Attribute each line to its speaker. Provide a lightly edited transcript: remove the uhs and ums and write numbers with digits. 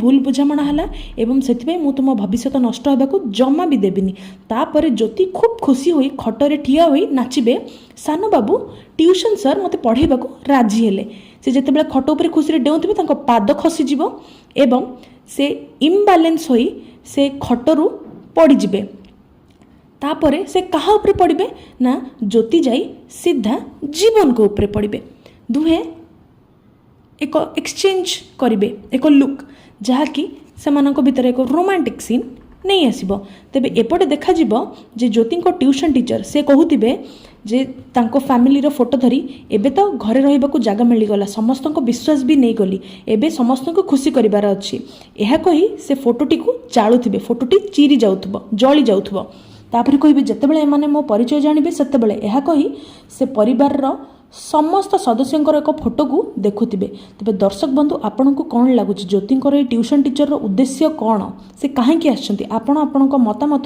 Speaker 1: ଭୁଲ ବୁଝାମଣା ହେଲା ଏବଂ ସେଥିପାଇଁ ମୁଁ ତୁମ ଭବିଷ୍ୟତ ନଷ୍ଟ ହେବାକୁ ଜମା ବି ଦେବିନି। ତାପରେ ଜ୍ୟୋତି ଖୁବ୍ ଖୁସି ହୋଇ ଖଟରେ ଠିଆ ହୋଇ ନାଚିବେ, ସାନ ବାବୁ ଟ୍ୟୁସନ୍ ସାର୍ ମୋତେ ପଢ଼େଇବାକୁ ରାଜି ହେଲେ। ସେ ଯେତେବେଳେ ଖଟ ଉପରେ ଖୁସିରେ ଡେଉଁଥିବେ, ତାଙ୍କ ପାଦ ଖସିଯିବ ଏବଂ ସେ ଇମ୍ବାଲାନ୍ସ ହୋଇ ସେ ଖଟରୁ ପଡ଼ିଯିବେ। ତାପରେ ସେ କାହା ଉପରେ ପଡ଼ିବେ ନା, ଜ୍ୟୋତି ଯାଇ ସିଧା ଜୀବନଙ୍କ ଉପରେ ପଡ଼ିବେ। ଦୁହେଁ ଏକ ଏକ୍ସଚେଞ୍ଜ କରିବେ ଏକ ଲୁକ୍, ଯାହାକି ସେମାନଙ୍କ ଭିତରେ ଏକ ରୋମାଣ୍ଟିକ୍ ସିନ୍ ନେଇ ଆସିବ। ତେବେ ଏପଟେ ଦେଖାଯିବ ଯେ ଜ୍ୟୋତିଙ୍କ ଟ୍ୟୁସନ୍ ଟିଚର ସେ କହୁଥିବେ ଯେ ତାଙ୍କ ଫ୍ୟାମିଲିର ଫଟୋ ଧରି, ଏବେ ତ ଘରେ ରହିବାକୁ ଜାଗା ମିଳିଗଲା, ସମସ୍ତଙ୍କ ବିଶ୍ୱାସ ବି ନେଇଗଲି, ଏବେ ସମସ୍ତଙ୍କୁ ଖୁସି କରିବାର ଅଛି। ଏହା କହି ସେ ଫଟୋଟିକୁ ଜାଳୁଥିବେ। ଫଟୋଟି ଚିରି ଯାଉଥିବ, ଜଳି ଯାଉଥିବ। ତାପରେ କହିବେ, ଯେତେବେଳେ ଏମାନେ ମୋ ପରିଚୟ ଜାଣିବେ ସେତେବେଳେ। ଏହା କହି ସେ ପରିବାରର ସମସ୍ତ ସଦସ୍ୟଙ୍କର ଏକ ଫଟୋକୁ ଦେଖୁଥିବେ। ତେବେ ଦର୍ଶକ ବନ୍ଧୁ, ଆପଣଙ୍କୁ କ'ଣ ଲାଗୁଛି, ଜ୍ୟୋତିଙ୍କର ଏଇ ଟ୍ୟୁସନ୍ ଟିଚରର ଉଦ୍ଦେଶ୍ୟ କ'ଣ? ସେ କାହିଁକି ଆସିଛନ୍ତି? ଆପଣ ଆପଣଙ୍କ ମତାମତ